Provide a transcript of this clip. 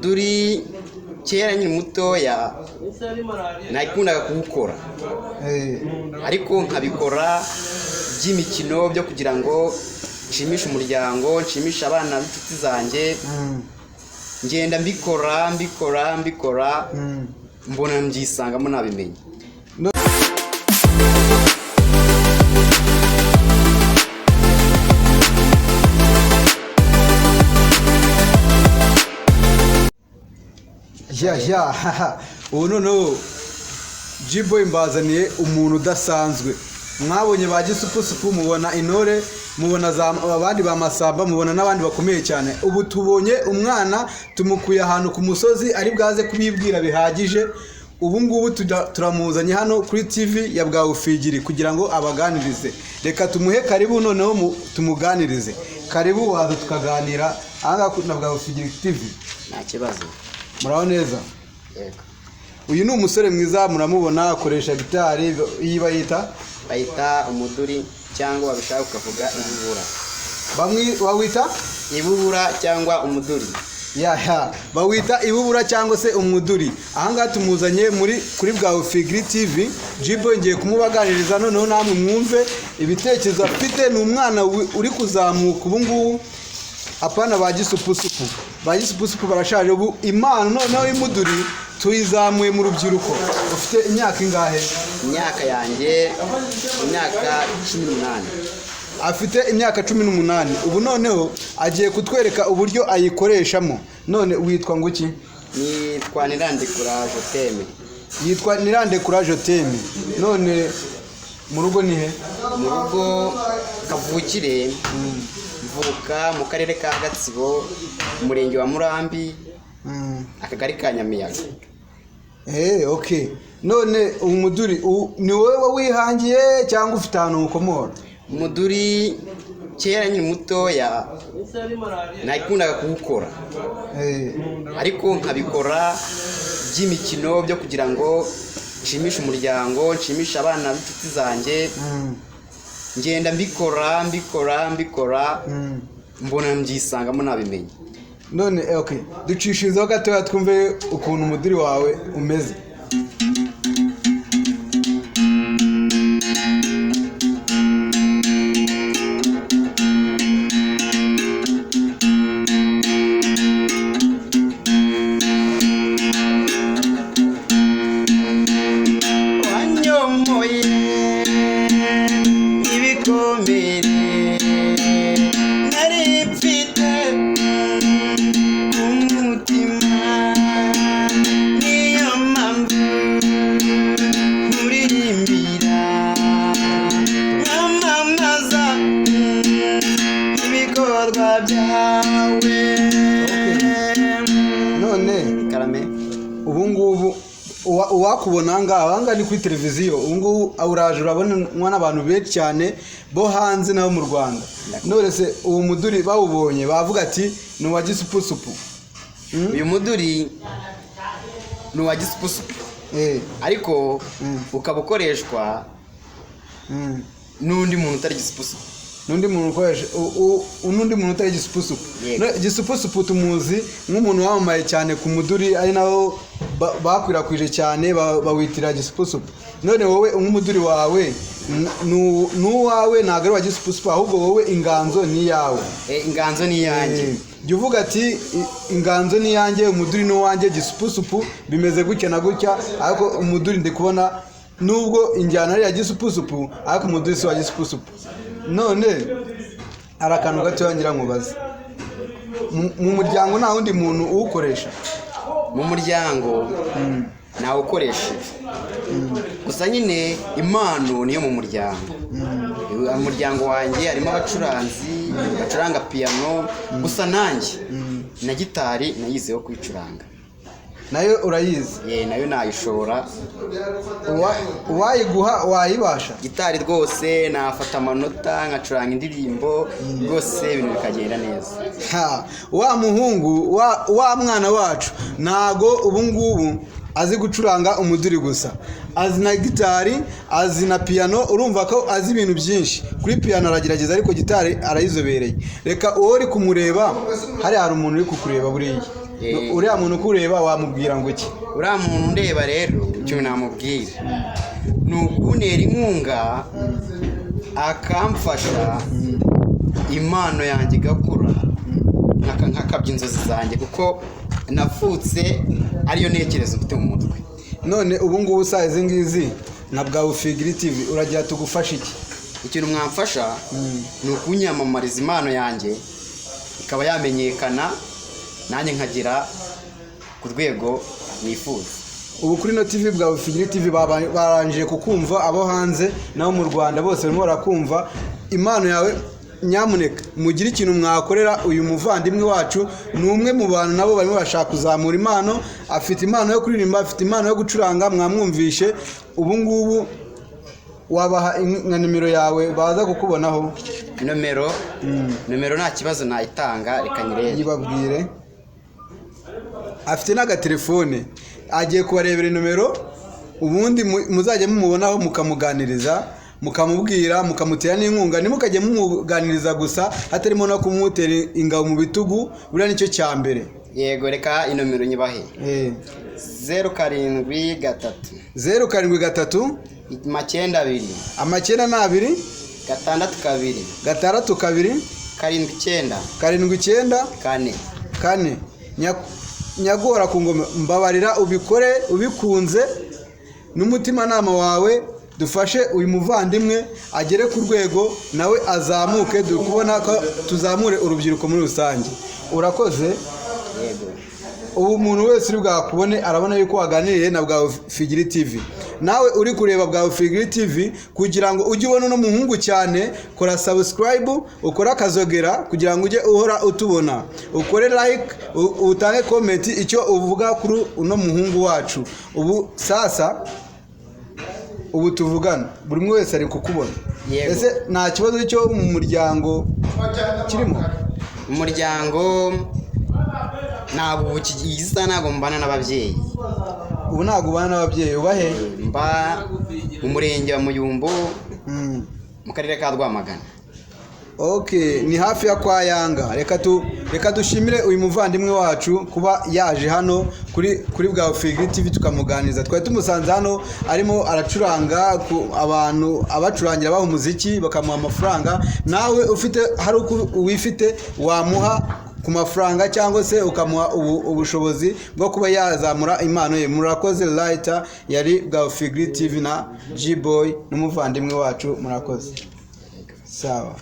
Duri kera nkiri mutoya nakundaga kuwukora, ariko nkabikora by'imikino byo kugira ngo nshimishe umuryango, nshimishe abana b'inshuti zanjye. Ngenda mbikora mbikora mbikora, mbona mbyisangamo nabimenye. Ya ubu noneho G-Boy mbazaniye umuntu udasanzwe. Mwabonye ba Gisupusupu, mubona intore, mubona abandi ba Masamba, mubona n'abandi bakomeye cyane. Ubu tubonye umwana tumukuye ahantu ku musozi ari bwaze kubibwira bihagije. Ubu ngubu turamuzanye hano kuri TV ya Bwawufigiri kugira ngo abaganirize. Reka tumuhe karibu noneho tumuganirize. Karibu, waza tukaganira ahangaha na Bwawufigiri TV. Nta kibazo. Muraho neza? Yego. Uyu ni umusore mwiza, muramubona akoresha gitari iyi bayita Bayita umuduri, cyangwa wabishaka ukavuga ibubura. Bamwe bawita Ibubura cyangwa umuduri. Ya, bawita ibubura cyangwa se umuduri. Ahangaha tumuzanye muri kuri Bwawufigiri TV. G-Boy ngiye kumubaganiriza noneho namwe mwumve ibitekerezo afite. Ni umwana uri kuzamuka ubu ngubu, apana ba Gisupusupu. Ba Gisupusupu barashaje. Ubu impano noneho y'umuduri tuyizamuye mu rubyiruko. Ufite imyaka ingahe? Imyaka yanjye, imyaka 18. Afite imyaka 18. Ubu noneho agiye kutwereka uburyo ayikoreshamo. None witwa nguki? Nitwa Nirandekura Joteme. Yitwa Nirandekura Joteme. None mu rugo ni he? Mu rugo kavukire, mvuka mu karere ka Gatsibo, umurenge wa Murambi, akagari ka Nyamiyaga. Okay. None umuduri ni wowe wihangiye cyangwa ufite ahantu ukomora? Umuduri kera nkiri mutoya nakundaga kuwukora, ariko nkabikora by'imikino byo kugira ngo nshimishe umuryango, nshimishe abana b'inshuti zanjye. Ngenda mbikora mbikora mbikora, mbona mbyisangamo nabimenye. None okay, ducishirizeho gatoya twumve ukuntu umuduri wawe umeze. Wanyomoye ibikomere nari mfite ku mutima, niyo mpamvu nkuririmbira nkamamaza ibikorwa byawe. None Karame. ubu ngubu uwakubona ahangaha, ahangaha ni kuri televiziyo. Ubu ngubu uraje urabonwa n'abantu benshi cyane bo hanze n'abo mu Rwanda. None se uwo muduri bawubonye bavuga ati ni uwa Gisupusupu? Uyu muduri ni uwa Gisupusupu, ariko ukaba ukoreshwa n'undi muntu utari Gisupusupu. N'undi muntu ukoresha n'undi muntu utari Gisupusupu. Yego. Gisupusupu tumuzi nk'umuntu wamamaye cyane ku muduri, ari nawo bakwirakwije cyane, bawitira Gisupusupu. None wowe nk'umuduri wawe ni uwawe, ntabwo ari uwa Gisupusupu, ahubwo wowe inganzo ni iyawe. Inganzo ni iyanjye. Jya uvuga ati inganzo ni iyanjye, umuduri ni uwanjye, Gisupusupu bimeze gutya na gutya, ariko umuduri ndi kubona nubwo injyana ari iya Gisupusupu, ariko umuduri si uwa Gisupusupu. None hari akantu gatoya ngira nkubaze. Mu muryango nta wundi muntu uwukoresha? Mu muryango ntawukoresheje, gusa nyine impano niyo mu muryango. Umuryango wanjye harimo abacuranzi bacuranga piyano, gusa nanjye na gitari nayizeho kuyicuranga. Nayo urayizi? Ye, nayo nayishobora. Uwayiguha wayibasha? Gitari rwose nafata amanota nkacuranga indirimbo, rwose ibintu bikagenda neza. Ha, wa muhungu wa mwana wacu ntago ubu ngubu azi gucuranga umuduri gusa, azi na gitari, azi na piyano. Urumva ko azi ibintu byinshi. Kuri piyano aragerageza, ariko gitari arayizobereye. Reka uwo uri kumureba hariya, hari umuntu uri kukureba buriya. Uriya muntu ukureba wamubwira ngo iki? Uriya muntu ndeba rero, icyo namubwira ni ukuntera inkunga, akamfasha, impano yanjye igakura, nkakabya inzozi zanjye, kuko navutse ariyo ntekerezo mfite mu mutwe. None ubu ngubu saa izi ngizi nka bwa Bufigiri TV uragira tugufashe iki? Ikintu mwamfasha ni ukunyamamariza impano yanjye ikaba yamenyekana, nanjye nkagera ku rwego nifuza. Ubu kuri ino TV bwa Bufigiri TV barangije kukumva, abo hanze nabo mu Rwanda bose barimo barakumva impano yawe. Nyamuneka mugire ikintu mwakorera uyu muvandimwe wacu. Ni umwe mu bantu nabo barimo bashaka kuzamura impano. Afite impano yo kuririmba, afite impano yo gucuranga, mwamwumvishe. Ubu ngubu wabaha nka nimero yawe baza kukubonaho? Nomero nta kibazo, nayitanga, reka nyirebe. Yibabwire, afite n'agatelefone, agiye kubarebera nomero. Ubundi muzajya mumubonaho, mukamuganiriza, mukamubwira, mukamutera n'inkunga. Ntimukajye mumuganiriza gusa hatarimo no kumutera ingabo mu bitugu, buriya nicyo cya mbere. Yego, reka inomero nyibahe. 073. 073. 92. 92. 62. 62. 79. 79. 4. 4. Nyagora ku ngoma, mbabarira ubikore ubikunze n'umutimanama wawe, dufashe uyu muvandimwe agere ku rwego nawe azamuke, dore kubona ko tuzamure urubyiruko muri rusange. Urakoze. Yego. Ubu umuntu wese uri bwakubone arabona yuko waganiriye na bwa Figiri TV. Nawe uri kureba bwa Figiri TV, kugira ngo ujye ubona uno muhungu cyane, kora subscribe, ukore akazogera kugira ngo ujye uhora utubona, ukore like, utange comment icyo uvuga kuri uno muhungu wacu. Ubu sasa ubu tuvugana buri umwe wese ari kukubona. Yego. Ese nta kibazo cyo mu muryango kirimo? Umuryango ntabwo ubu isa, ntabwo mbana n'ababyeyi. Ubu ntabwo ubana n'ababyeyi, uba he? Mba mu murenge wa Muyumbu, mu karere ka Rwamagana. Okay, ni hafi ya kwa Yanga. Reka dushimire uyu muvandimwe wacu kuba yaje hano kuri bwa Figiri TV tukamuganiriza. Twari tumusanze hano arimo aracuranga ku abantu, abacurangira baha umuziki bakamuha amafaranga. Nawe ufite hari uko wifite wamuha ku mafaranga cyangwa se ukamuha ubushobozi bwo kuba yazamura impano ye. Murakoze. Lighter yari bwa Figiri TV na G-Boy n'umuvandimwe wacu. Murakoze, sawa.